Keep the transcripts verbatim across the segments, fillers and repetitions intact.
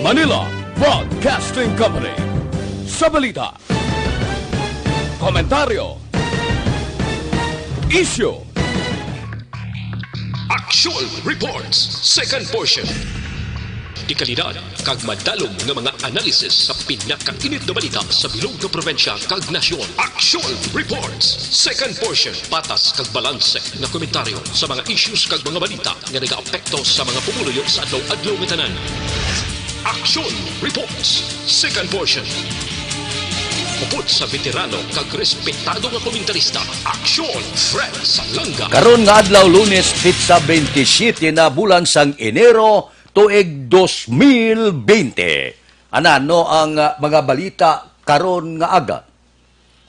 Manila Broadcasting Company. Sa balita, komentaryo, isyu, Action Reports, second portion. Dekalidad kag madalom nga mga analysis sa pinakainit nga balita sa bilog nga probinsya kag nasyon. Action Reports, second portion. Patas kag balanse nga komentaryo sa mga issues kag mga balita nga nagaapekto sa mga pumuluyo sa adlaw-adlaw nga tanan. Action Reports, second portion. Upod sa veterano kag respetado nga komentarista, Action Fred Salanga. Karon nga adlaw, Lunes, petsa twenty-seven na bulan sang Enero, tuig dos mil bente. Anano ang, ah, mga balita karon nga aga?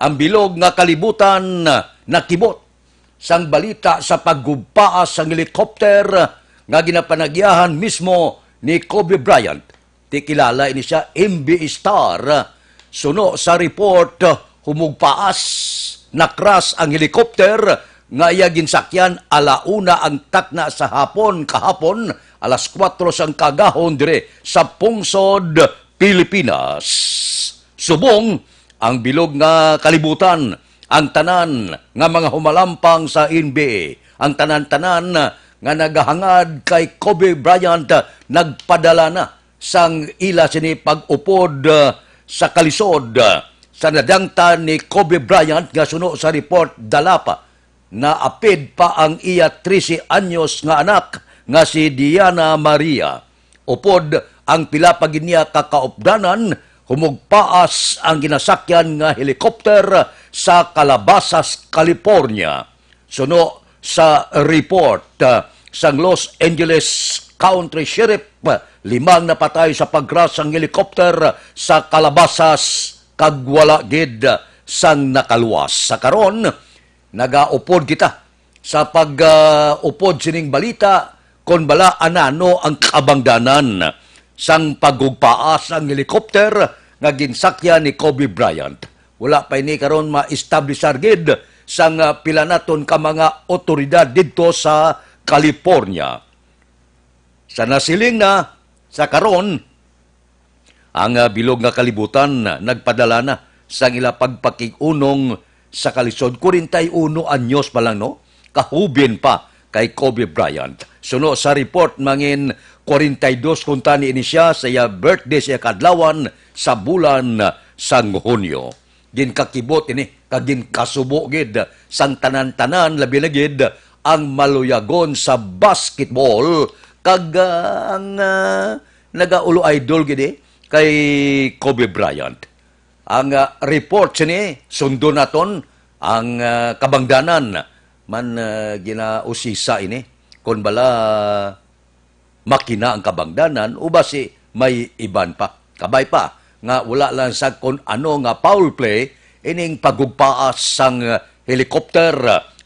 Ang bilog nga kalibutan, ah, nakibot sang balita sa paggugpaas sang helikopter nga ginapanagyahan mismo ni Kobe Bryant. Ti kilala ini siya, M B A star. Suno sa report, humugpaas, nakras ang helikopter nga iya ginsakyan ala una ang takna sa hapon kahapon, alas kuwatro sang kaagahon, dire sa pungsod Pilipinas. Subong ang bilog nga kalibutan, ang tanan nga mga humalampang sa N B A, ang tanan-tanan nga nagahangad kay Kobe Bryant, nagpadala na sang ila sini pag-upod, ah, sa kalisod, ah, sa nadangtan ni Kobe Bryant nga suno sa report dala pa. Naapid pa ang iya trese anyos nga anak nga si Diana Maria. Upod ang pila pa gid niya ka kaupdanan, humugpaas ang ginasakyan nga helikopter sa Calabasas, California. Suno sa report, ah, sang Los Angeles County Sheriff, lima ang napatay sa pagkras sang helikopter sa Calabasas kag wala gid sang nakaluwas. Sa karon, nagaupod kita sa pag, ah, upod sining balita kon bala anano ang kabangdanan sang paghugpaas ang helikopter nga ginsakyan ni Kobe Bryant. Wala pa ini karon ma-establishar gid sang, ah, pila naton ka mga awtoridad didto sa California. Sa nasiling na, sa karon, ang, ah, bilog nga kalibutan, ah, nagpadala na sang ila pagpakig-unong sa kalisod. Kwarenta y uno anyos pa lang, no? Kahuben pa kay Kobe Bryant. Suno sa report, mangin kwarenta y dos kuntani ini siya sa iya birthday, sa iya kaadlawan sa bulan, ah, sang Hunyo. Ginkakibot ini kag ginkasubo gid sang tanan-tanan, labi na gid ang maluyagon sa basketball kag, ah, ang, ah, nagaulo idol gid, eh, kay Kobe Bryant. Ang, ah, report sini, sundon naton ang, ah, kabangdanan man, ah, ginausisa ini. Kon bala makina ang kabangdanan o basi may iban pa. Kabay pa nga wala lang sa kon ano nga foul play ining paghugpaas sang helicopter,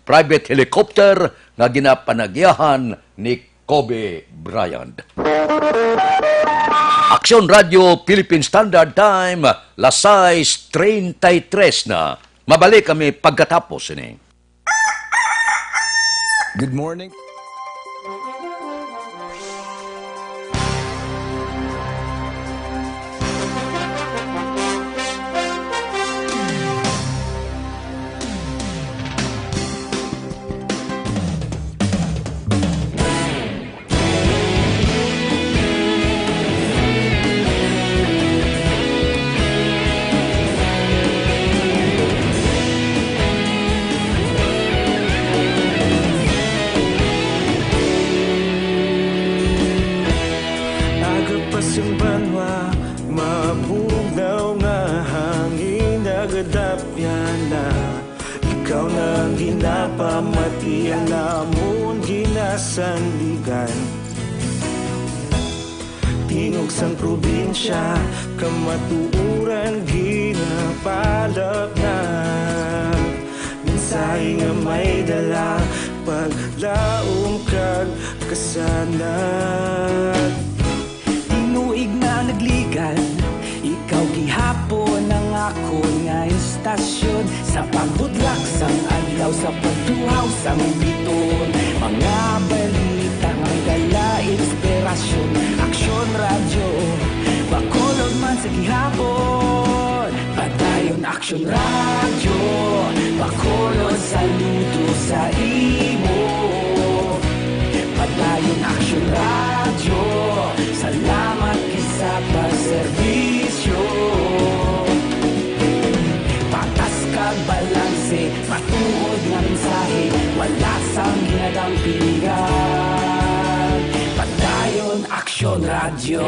private helicopter nga ginapanagyahan ni Kobe Bryant. Aksyon Radio Philippine Standard Time, las sais treinta y tres na. Mabalik kami pagkatapos ini. Good morning. Aga pa sing banwa, mabugnaw nga hangin nagadapyan na. Ikaw na ang ginapamati, ang amon ginasandigan. Tingog sang probinsya, kamatuoran ginapalapnag. Mensahe nga may dala, paglaom kag kasanag. Tinuig na nagligal, ikaw gihapon ang akon nga istasyon. Sa pagbudlak sang adlaw, sa pagtuhaw sang biton, mga balita may dala inspirasyon. Aksyon Radyo, Aksyon Radyo, Bacolod, saludo sa imo. Padayon Aksyon Radyo, salamat gid sa pagserbisyo. Patas kag balanse, matuod nga mensahe, wala sang ginadampingan. Padayon Aksyon Radyo.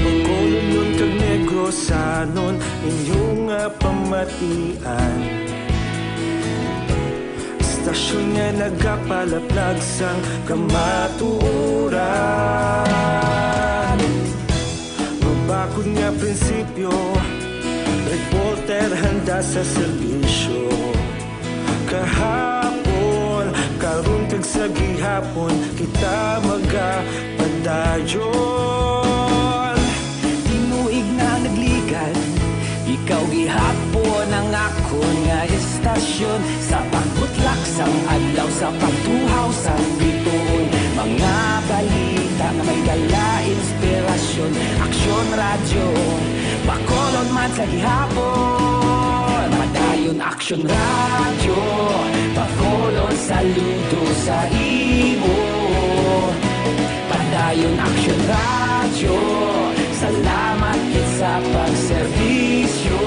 Bacolodnon kag Negrosanon, inyo nga pamatian. Istasyon nga nagapalaplag sang kamatuoran. Mabakod nga prinsipyo, reporter handa sa serbisyo. Kahapon, karon kag sa gihapon, kita magapadayon. Tinuig na nagligad, ikaw gihapon ang akon nga istasyon. Sa pagbutlak sang adlaw, sa pagtuhaw sang bituon, mga balita nga may dala inspirasyon. Aksyon Radyo, Bacolod man sa gihapon. Padayon Aksyon Radyo, Bacolod, saludo sa imo. Padayon Aksyon Radyo, salamat gid sa pagserbisyo.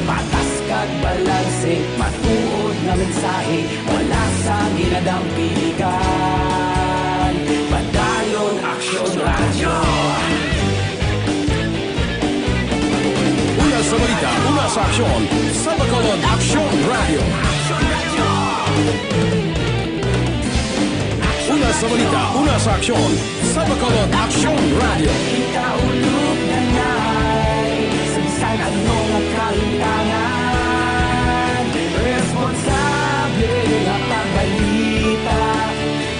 Patas kag balanse, matuod nga mensahe, wala sang ginadampingan. Padayon Aksyon Radyo. Una sa balita, una sa aksyon, sa Bacolod Aksyon Radyo. Una sa balita, una sa aksyon, sa Bacolod Aksyon Radyo. Kita ulog na nay, sa bisan ano nga kalintangan, responsable nga pagbalita,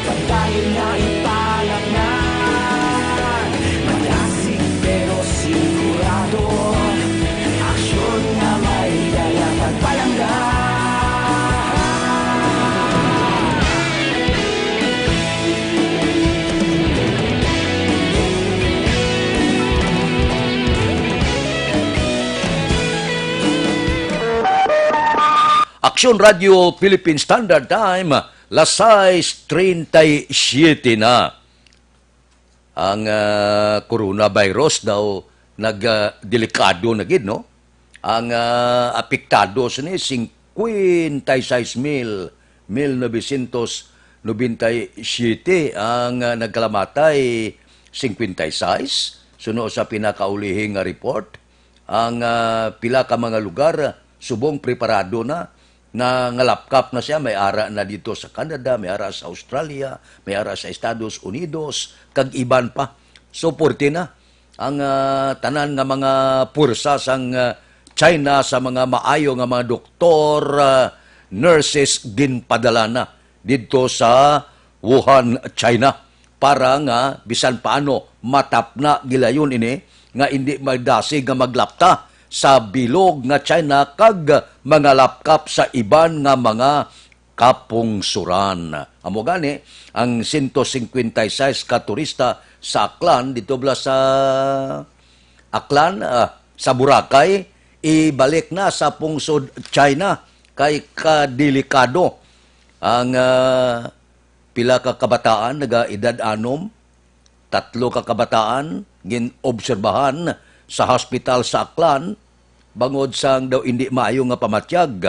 padayon nga ipalaknag, malasig pero sigurado, aksyon nga may dala kag palangga. Aksyon Radyo Philippine Standard Time, las sais treinta y siete na. Ang, ah, coronavirus daw nag, ah, delikado na gid, no? Ang, ah, apektado sini, cincuenta y seis mil, mil novecientos noventa y siete ang, ah, nagkalamatay, cincuenta y seis, suno sa pinakaulihing nga report. Ang, ah, pila ka mga lugar subong preparado na, nangalapkap na siya. May ara na dito sa Canada, may ara sa Australia, may ara sa Estados Unidos, kag iban pa. So, forte na ang, ah, tanan nga mga pwersa sang, ah, China, sa mga maayo nga mga doktor, ah, nurses, ginpadala na didto sa Wuhan, China, para nga bisan paano matapna gilayon ini nga indi magdasig nga maglapta sa bilog nga China kag mangalapkap sa iban nga mga kapungsoran. Amo gani ang sento singkwenta y seis ka turista sa Aklan, dito bala sa Aklan, ah, sa Boracay, ibalik na sa pungsod China kay kadelikado. Ang, ah, pila ka kabataan, naga-edad anom, tatlo ka kabataan, gin-obserbahan sa hospital sa Aklan bangod sang daw indi maayo nga pamatyag.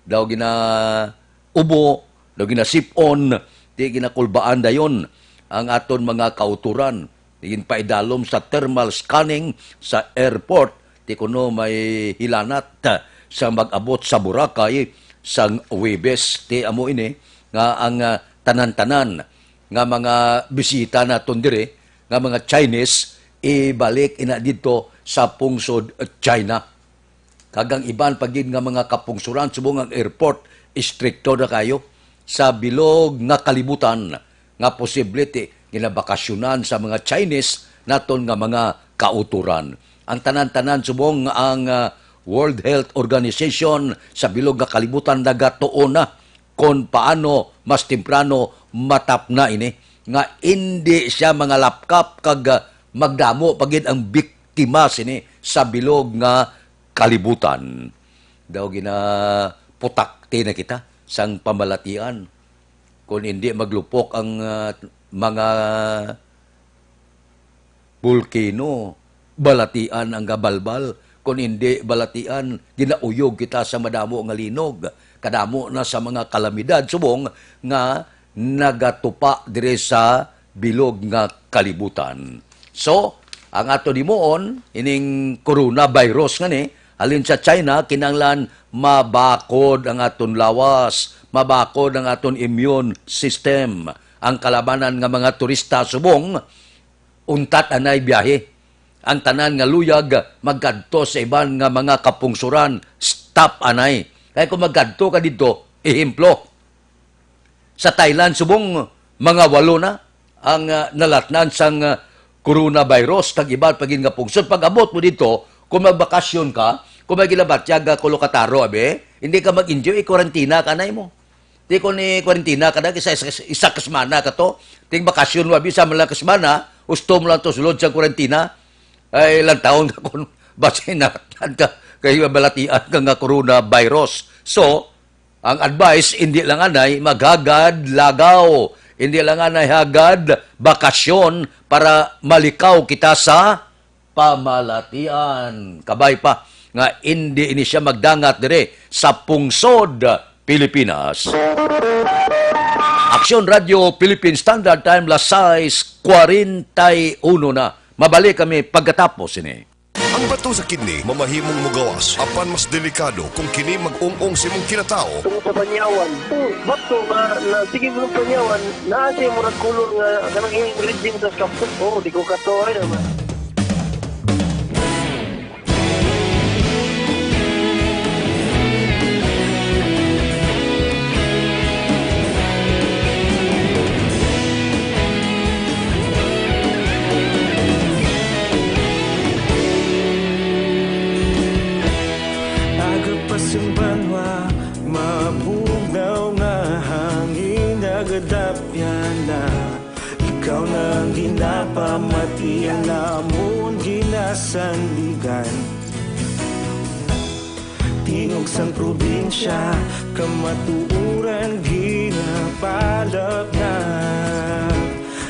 Daw ginaubo, daw ginasip-on, di ginakulbaan dayon ang aton mga kautoran. Ginpaidalom sa thermal scanning sa airport, ti kuno may hilanat sa mag-abot sa Boracay sang Huwebes. Ti amo ini nga ang, ah, tanan-tanan nga mga bisita naton diri nga mga Chinese, ibalik ina didto sa pungsod China. Kag ang iban pa gid nga mga kapungsoran, subong ang airport, istrikto na kayo sa bilog nga kalibutan nga posible ti ginabakasyonan sa mga Chinese naton nga mga kautoran. Ang tanan-tanan subong nga ang, ah, World Health Organization sa bilog nga kalibutan nagatuon na kon paano mas temprano matapna ini, nga indi siya mangalapkap kag, ah, magdamo pa gid ang biktima sini sa bilog nga kalibutan. Daw ginaputakti na kita sang pamalatian, kon indi maglupok ang, ah, mga bulkino, balatian ang gabalbal. Kon indi balatian, ginauyog kita sa madamo nga linog. Kadamo na sa mga kalamidad subong nga nagatupa diri sa bilog nga kalibutan. So, ang aton himuon, ining coronavirus nga ni, halin sa China, kinahanglan mabakod ang aton lawas, mabakod ang aton immune system. Ang kalabanan nga mga turista subong, untat anay biyahe. Ang tanan nga luyag magkadto sa iban nga mga kapungsuran, stop anay. Kay kung magkadto ka didto, ehemplo, sa Thailand, subong mga walo na ang, ah, nalatnan sang, ah, coronavirus kag iban pa gid nga pungsod. Pag-abot mo didto, kung magbakasyon ka, kung may ginabatyag nga kolokataro, abi, hindi ka mag-enjoy, ikwarantina ka na imo. Di ko ni kwarantina ka na, isa, isa, isa ka semana ka to. Ting bakasyon mo, abi, sa mga ka semana, gusto mo lang to sulod sa kwarantina. Ay, lang taon ka kung basi nalatnan ka, kay balatian ka nga coronavirus. So, ang advice, hindi lang anay maghagad lagaw, hindi lang anay hagad bakasyon para malikaw kita sa pamalatian. Kabay pa nga indi ini siya magdangat dire sa pungsod Pilipinas. Aksyon Radio Philippine Standard Time, las sais kwarenta y uno na. Mabalik kami pagkatapos ini. Ang bato sa kidney mamahimong mugawas, apan mas delikado kung kini mag-ung-ong sa imong kinatawo. Tungod sa banyawan. Oh, bato nga, na, sige mo banyawan, naa siya murag kulor nga kanang iyang reading sa scalp. Oh, di ko katuoy naman. Aga pa sang banwa, mabugnaw nga hangin, nagadapyan na. Ikaw na ang ginapamatian namon, ginasandigan. Tingog sang probinsya, kamatuoran ginapalapnag.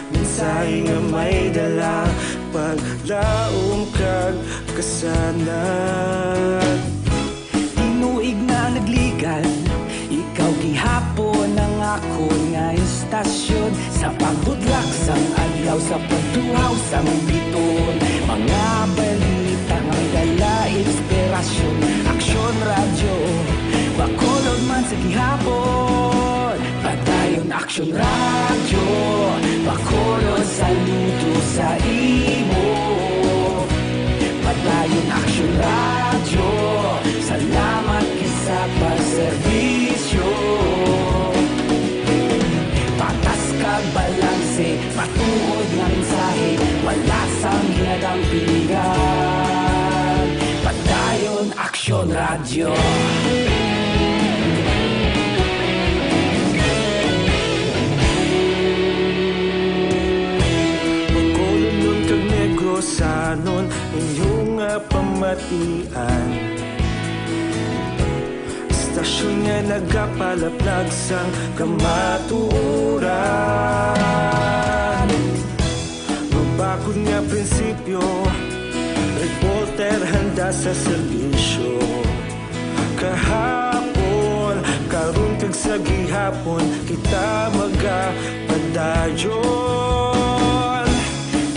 Mensahe nga may dala, paglaom kag kasanag. Tinuig na nagligal, ikaw gihapon ang akon nga istasyon. Sa pagbutlak sang adlaw, sa pagtuhaw sang biton, mga balita nga may dala inspirasyon. Aksyon Radyo, Bacolod man sa gihapon. Padayon Aksyon Radyo, Bacolod, saludo sa imo. Padayon Aksyon Radyo, salamat gid sa pagserbisyo. Patas kag balanse, matuod nga mensahe, wala sang ginadampingan. Padayon Aksyon Radyo. Bacolodnon kag Negrosanon, inyo nga pamatian. Istasyon nga nagapalaplag sang kamatuoran. Mabakod nga prinsipyo, reporter handa sa serbisyo. Kahapon, karon kag sa gihapon, kita magapadayon.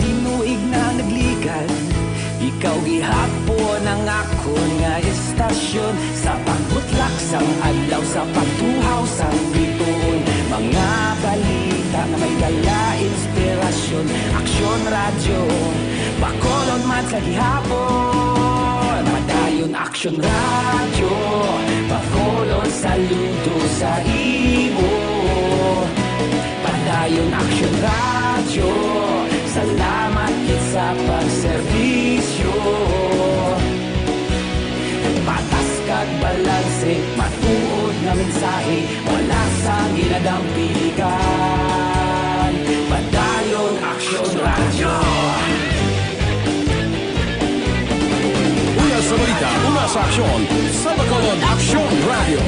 Tinuig na nagligal, ikaw gihapon ang akon nga istasyon. Sa pagbutlak sang adlaw, sa pagtuhaw sang bituon, mga balita nga may dala inspirasyon. Aksyon Radyo, Bacolod man sa gihapon. Padayon Aksyon Radyo, Bacolod, saludo sa imo. Padayon Aksyon Radyo, salamat gid sa pagserbisyo. Patas kag balanse, matuod Mensahe, wala sang ginadampingan. Padayon Aksyon Radyo. Una sa balita, una sa aksyon, sa Bacolod Aksyon Radyo.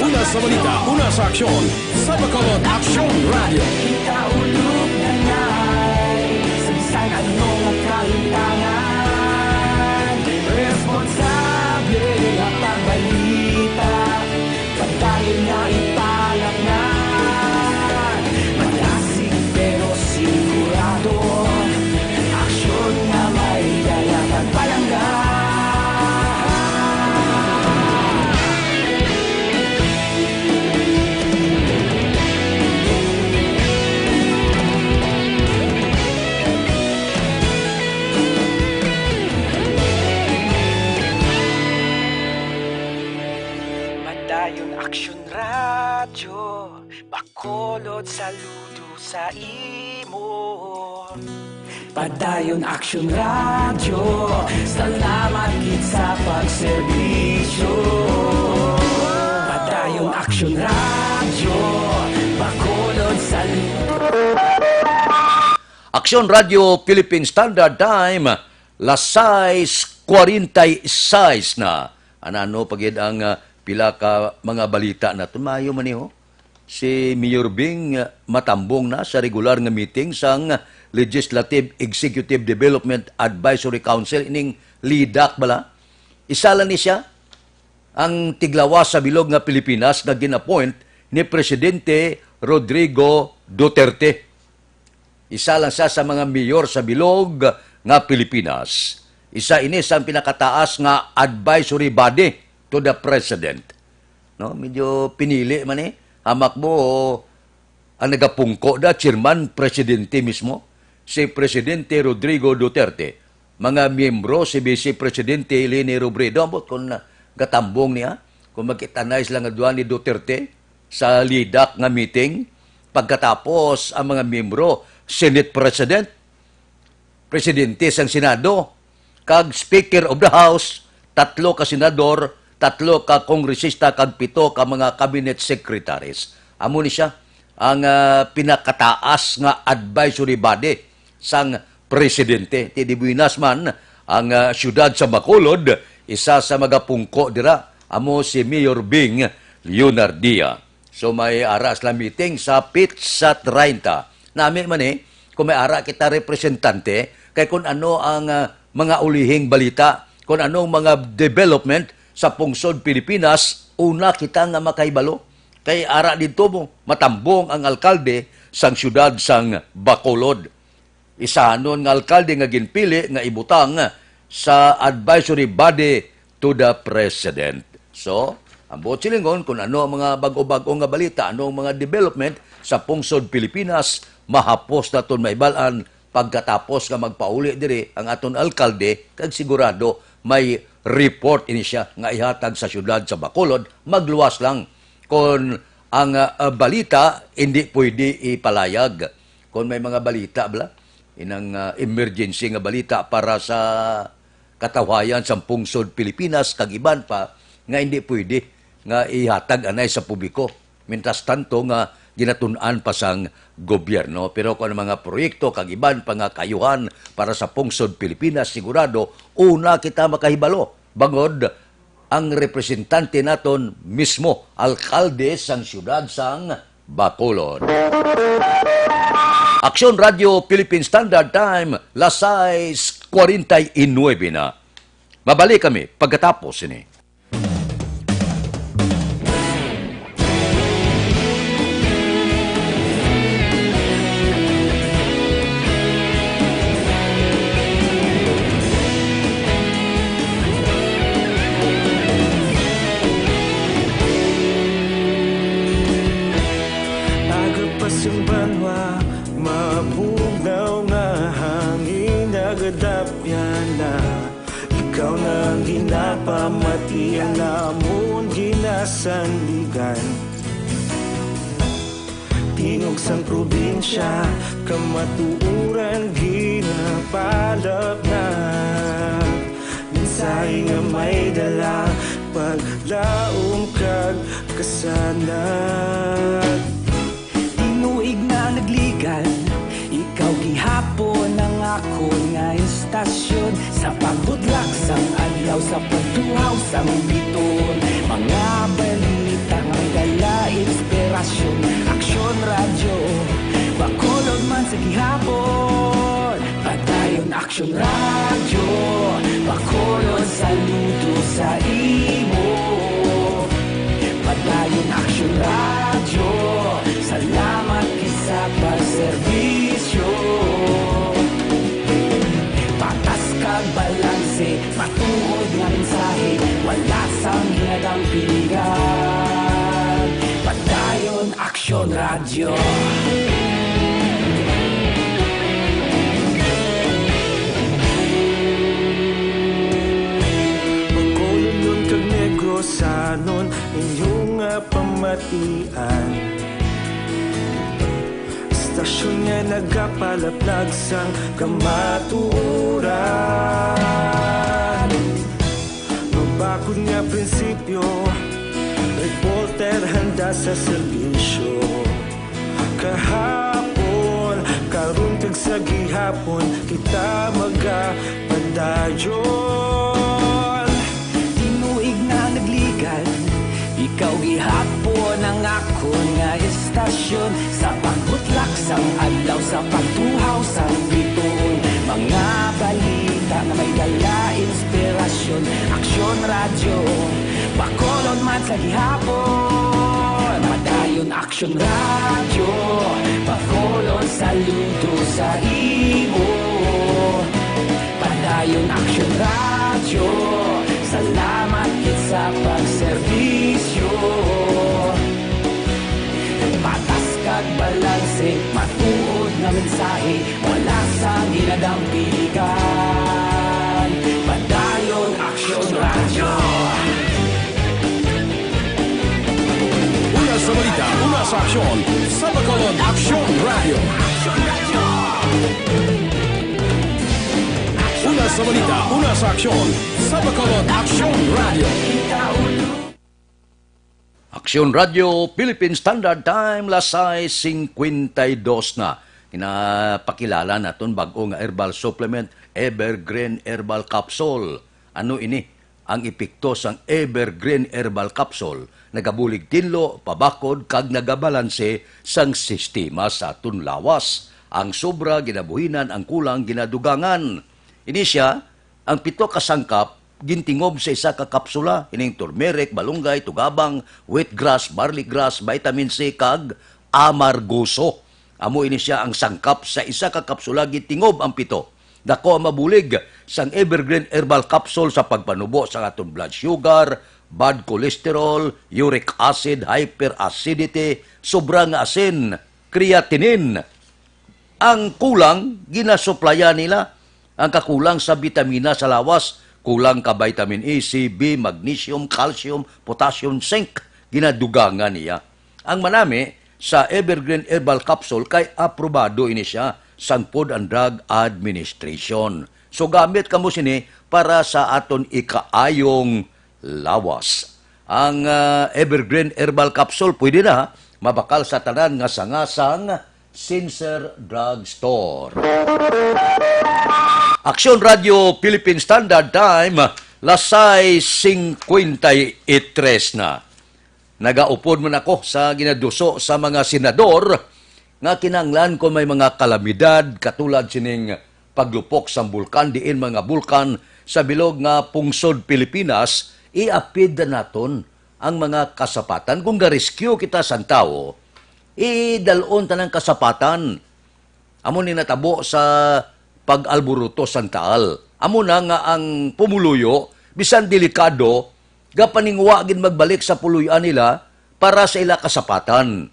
Una sa balita, una sa aksyon, sa Bacolod Aksyon Radyo. Kita ulog na nay, sa bisan ano nga kalimtangan, responsable nga pagbalita, padayon nga ipalapnan. Malasig pero sigurado, aksyon nga may dala kag palangga. Padayon Aksyon Radyo, Bacolod, saludo sa imo. Padayon Aksyon Radyo, salamat gid sa pagserbisyo. Padayon Aksyon Radyo, Bacolod, saludo. Aksyon Radyo Philippine Standard Time, las sais cuarenta y seis na. Anano pa gid ang, ah, pila ka mga balita naton? Maayo man ni, ho. Si Mayor Bing, ah, matambong na sa regular nga meeting sang Legislative Executive Development Advisory Council, ining LEDAC bala. Isa lang ni siya ang tiglawas sa bilog nga Pilipinas nga gin-appoint ni Presidente Rodrigo Duterte. Isa lang siya sa mga mayor sa bilog nga Pilipinas. Isa ini sa pinakataas nga advisory body to the president. No, medyo pinili man ni. Hamak mo, ang nagapungko da, chairman, presidente mismo, si Presidente Rodrigo Duterte. Mga miyembro, si Vice Presidente Leni Robredo, ambot kung, ah, gatambong niya, kung magkita na sila nga duha ni Duterte sa LEDAC nga meeting, pagkatapos ang mga miyembro, Senate President, Presidente sang Senado, kag Speaker of the House, tatlo ka senador, tatlo ka kongresista, kag pito ka mga cabinet secretaries. Amo ni siya ang, ah, pinakataas nga advisory body sang presidente. Ti di buenas man ang, ah, siyudad sa Bacolod, isa sa magapungko dira amo si Mayor Bing Leonardia. So, may ara sila meeting sa pitsa treinta. Nami man, eh, kung may ara kita representante, kay kung ano ang, ah, mga ulihing balita, kung anong mga development sa pungsod Pilipinas, una kita nga makahibalo. Kay ara didto mo, matambong ang alkalde sang siyudad sang Bacolod. Isahanon nga alkalde nga ginpili nga ibutang sa advisory body to the president. So, ang buot silingon, kung ano ang mga bag-o-bag-o nga balita, ano ang mga development sa pungsod Pilipinas, mahapos naton mahibal-an pagkatapos nga magpauli diri ang aton alkalde, kag sigurado may report ini siya nga ihatag sa siyudad sa Bacolod, magluwas lang kon ang, ah, balita hindi pwede ipalayag. Kon may mga balita bala, inang, ah, emergency nga balita para sa katawhayan sa pungsod Pilipinas kag iban pa nga hindi pwede nga ihatag anay sa publiko. Mientras tanto nga ginatun-an pa sang gobyerno. Pero kung ang mga proyekto kag iban pa nga kaayuhan para sa pungsod Pilipinas, sigurado una kita makahibalo bangod ang representante naton mismo, alkalde sang siyudad sang Bacolod. Aksyon Radio Philippine Standard Time, las sais cuarenta y nueve na. Mabalik kami pagkatapos sini. Agapas ang banwa, mabugnaw nga hangin, nagadapyan na. Ikaw na ang ginapamati, ang amon ginasandigan. Tingog sang probinsya, kamatuoran ginapalapnap. Mensahe Ay nga may dala, paglaom kag kasanag. Tinuig na nagligad, ikaw gihapon ang akon nga istasyon. Sa pagbutlak sang adlaw, sa pagtuhaw sang biton, mga balita nga may dala inspirasyon. Aksyon Radyo, Bacolod man sa gihapon. Padayon Aksyon Radyo, Bacolod saludo sa imo. Padayon Aksyon Radyo, salamat gid sa pagserbisyo. Patas kag balanse, matuod nga mensahe, wala sang hinadang piligan. Padayon Aksyon Radyo. Bacolodnon kag Negrosanon, inyo nga pamatian. Istasyon nga nagapalaplag sang kamatuoran. Mabakod nga prinsipyo, reporter handa sa serbisyo. Kahapon, karon kag sa gihapon, kita magapadayon. Tinuig na nagligad, ikaw gihapon ang akon nga istasyon. Sa pagbutlak sang adlaw, sa pagtuhaw sang bituon, mga balita nga may dala inspirasyon. Aksyon Radyo, Bacolod man sa gihapon. Padayon Aksyon Radyo, Bacolod saludo sa imo. Padayon Aksyon Radyo, salamat gid sa pagserbisyo. Patas kag balanse, matuod nga mensahe, wala sang hinadang piligan. Padayon Aksyon Radyo. Una sa balita, una sa aksyon, sa Bacolod Aksyon Radyo. Una sa balita, una sa aksyon, sa Bacolod Aksyon Radyo. Aksyon Radyo, Philippine Standard Time, las sais singkwenta y dos na. Ginapakilala naton bag-o nga herbal supplement, Evergreen Herbal Capsule. Ano ini? Ang epekto sang Evergreen Herbal Capsule nagabulig tinlo, pabakod, kag nagabalanse sang sistema sa aton lawas. Ang sobra ginabuhinan, ang kulang ginadugangan. Ini sia, ang pito ka sangkap gintingob sa isa ka kapsula, ining turmeric, malunggay, tugabang, wheatgrass, barley grass, vitamin C, kag amargoso. Amo ini sia ang sangkap sa isa ka kapsula, gitingob ang pito. Dako ang mabulig sang Evergreen Herbal Capsule sa pagpanubo sa aton blood sugar, bad cholesterol, uric acid, hyperacidity, sobra nga asin, creatinine. Ang kulang, ginasuplayan nila. Ang kakulang sa bitamina sa lawas, kulang ka vitamin A, C, B, magnesium, calcium, potassium, zinc, ginadugangan niya. Ang manami sa Evergreen Herbal Capsule kay aprobado ini sia sang Food and Drug Administration. So, gamit kamo sini para sa aton ikaayong lawas. Ang, ah, Evergreen Herbal Capsule pwede na mabakal sa tanan nga sanga sang Sincere Drug Store. Aksyon Radyo Philippine Standard Time, las sais singkwenta y tres na. Nagaupod man ako sa ginaduso sa mga senador nga kinahanglan kon may mga kalamidad katulad sining paglupok sang bulkan, diin mga bulkan sa bilog nga pungsod Pilipinas, iapid na naton ang mga kasapatan. Kung ga-rescue kita sang tawo, idal-on ta nang kasapatan. Amo ni natabo sa pag-alboroto sang taal. Amo na nga ang pumuluyo, bisan delikado, gapaningwa gid magbalik sa puloy-an nila para sa ila kasapatan.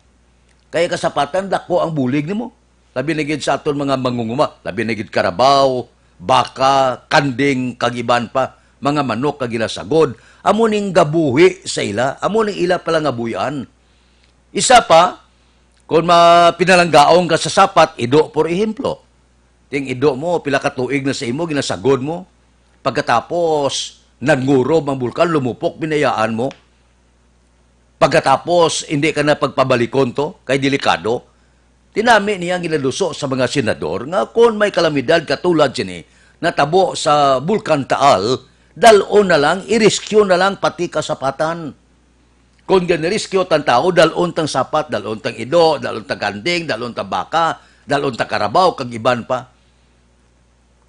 Kay kasapatan, dako ang bulig nimo. Labi na gid sa aton mga mangunguma, labi na gid karabaw, baka, kanding, kag iban pa, mga manok nga ginasagod. Amo ning gabuhi sa ila, amo ning ila palangabuy-an. Isa pa, kung ma-, pinalanggaon ka sa sapat, ido, por ehemplo. Ting ido mo, pila ka tuig na sa imo, ginasagod mo. Pagkatapos, Nangurob ang bulkan, lumupok, binayaan mo. Pagkatapos, hindi ka na pagpabalikon to, kay delikado. Tinami niya ang ginaduso sa mga senador nga kung may kalamidad katulad sini natabo sa Bulkan Taal, dal-on na lang, i-rescue na lang pati kasapatan. Kung ginrescue tang tawo, dal-on tang sapat, dal-on tang ido, dal-on tang kanding, dal-on tang baka, dal-on tang karabaw, kag iban pa.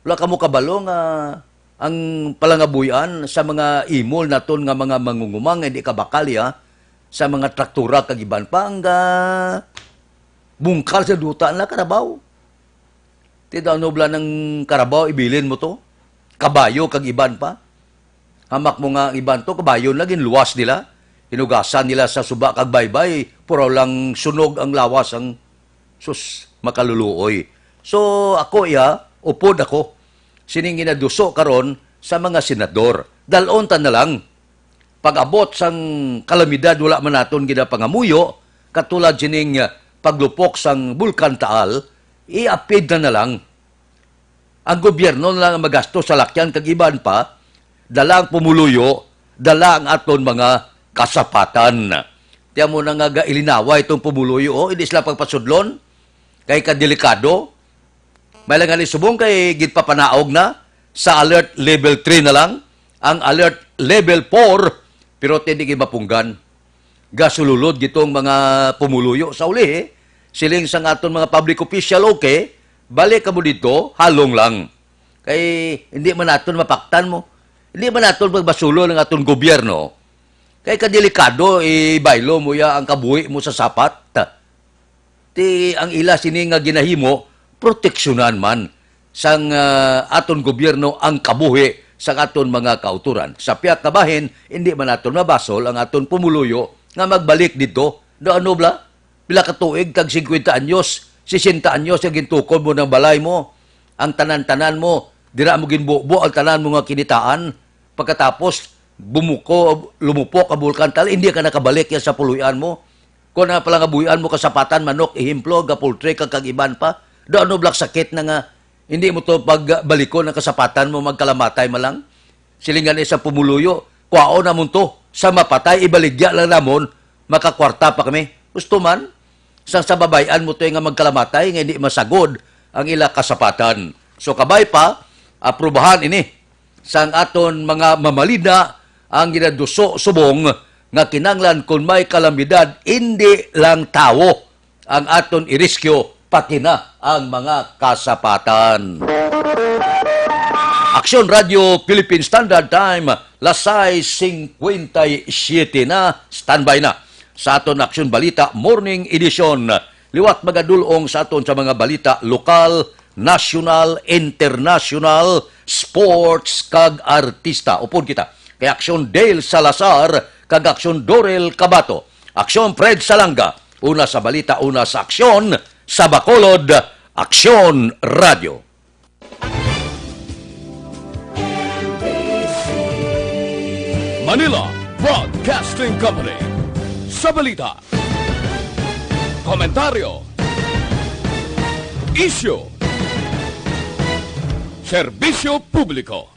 Wala kamo kabalo nga ang palangabuy-an sa mga imol naton nga mga mangungumang nga hindi kabakal, ya, sa mga traktura kag iban pa, ang, ah, bungkal sa duta na karabaw. Ti daw nubla ng karabaw, ibilin mo to. Kabayo kag iban pa. Hamak mo nga ang iban to, kabayo na ginluwas nila. Hinugasan nila sa suba kag baybay, puraw lang sunog ang lawas ang sus, makaluluoy. So, ako iya, upod ako sining ginaduso karon sa mga senador. Dalon ta na lang. Pag-abot sang kalamidad, wala man naton ginapangamuyo, katulad sining, ah, paglupok sang Bulkan Taal, iapid na na lang. Ang gobyerno na lang ang magasto sa lakyan kag iban pa, dala ang pumuluyo, dala ang aton mga kasapatan. Tiyan mo na nga gailinaway itong pumuluyo, oh, hindi sila pagpasudlon, kay kadelikado. May lang nga ni subong kay ginpapanaog na sa alert level three na lang, ang alert level four, pero hindi gid mapunggan. Gasululod gitong mga pumuluyo sa uli, eh. Siling sang aton mga public official, okay, balik ka mo dito, halong lang. Kay hindi man naton mapaktan mo. Hindi man naton magbasulon ang aton gobyerno. Kay kadelikado, ibaylo mo ya ang kabuhi mo sa sapat. Ti ang ila sini nga ginahimo, proteksyonan man sang, ah, aton gobyerno ang kabuhi sang aton mga kautoran. Sa pihak nga bahin, hindi man naton mabasol ang aton pumuluyo nga magbalik didto. Do ano bala? Pila ka tuig, tag singkwenta anyos, sesenta anyos ang gintukod mo ng balay mo, ang tanan-tanan mo, dira mo ginbubo ang tanan mo nga kinitaan. Pagkatapos, bumuko, lumupok ang Bulkan Taal, hindi ka nakabalik yan sa puluyan mo. Kung ang palangabuhian mo, kasapatan, manok, ehemplo, gapultre ka kag iban pa, do ano bala ka sakit na nga, hindi mo to pagbalikon ang kasapatan mo, magkalamatay man lang. Silingan ni sa pumuluyo, "Kwaon namon to, sa mapatay, ibaligya lang namon, makakwarta pa kami." Gusto man, sang sa babay-an mo to nga magkalamatay, nga hindi masagod ang ila kasapatan. So, kabay pa, aprubahan ini sang aton mga mamalina ang ginaduso subong nga kinanglan kon may kalamidad, indi lang tawo ang aton i-rescue, pati na ang mga kasapatan. Aksyon Radio Philippine Standard Time, las sais singkwenta y siyete na, standby na sa aton Aksyon Balita Morning Edition. Liwat magadulong sa aton sa mga balita lokal, nasyonal, internasyonal, sports, kag artista. Upod kita kay Aksyon Dale Salazar kag Aksyon Dorel Cabato, Aksyon Fred Salanga, una sa balita, una sa aksyon, sa Bacolod, Aksyon Radio. Manila Broadcasting Company. Sa balita, komentaryo, isyu, serbisyo publiko.